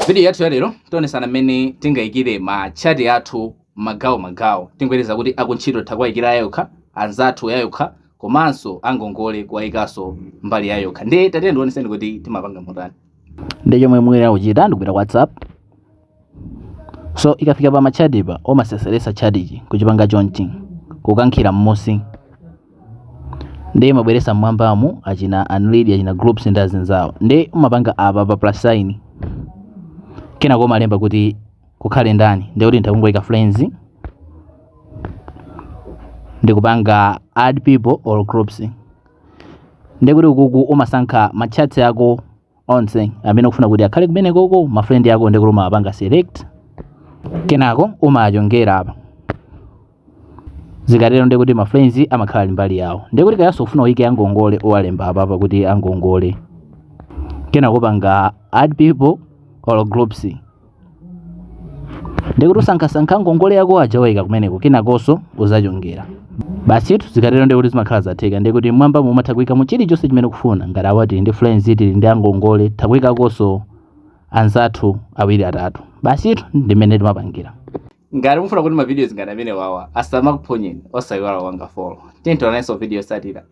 Video yathu ya lero tionesana mmene tingayikire ma chat athu magawo magawo. Tingoyerekeza kuti akuntchito takuwayikira yayokha, anzathu yayokha, komanso angongole kuwayikanso mbali yayokha. Ndiye tatiye ndioneseni kuti timapanga motani. Ndi chomwe muyenera kuchita ndikupita ku WhatsApp. So ikafika pa ma chat pa, umaseseresa chat ichi kuchipanga chonchi, kukankhira mmusi, ndi imabweresa mmwambamu achina unread, achina groups ndi azinzawo. Ndi umapanga apa pa plus sign, kenako umalemba kuti kukhale ndani. Ndi kuti ndakungoyika friends, ndikupanga add people or groups. Ndi kuti ukuku umasankha ma chats ako onse amene ukufuna kuti akhale kumenekoko, ma friend ako. Ndi kuti umapanga select, kenako umachongera apa. Zikatero ndi kuti ma friends amakhala ali mbali yawo. Ndi kuti kayanso ufuna uyike angongole, uwalemba apapa kuti angongole, kenako upanga add people or groups. Ndi kuti usankhasankha ngongole yako aja, wayika kumeneko, kenakonso uzachongera. Basitu, zikatero ndi kuti zimakhala zatheka. Ndi kuti mwamba mumatha kuyikamo chilichonse chimene ukufuna. Ngati awa tili ndi friends, tili ndi angongole, tha kuyikakonso anzathu awiri, atatu. Basitu, ndimene timapangira. Ngati mufuna kuti ma videos ngati amene wawa asamakuphonyeni, osayiwala wanga follow. Tiye tionanso video yotsatira.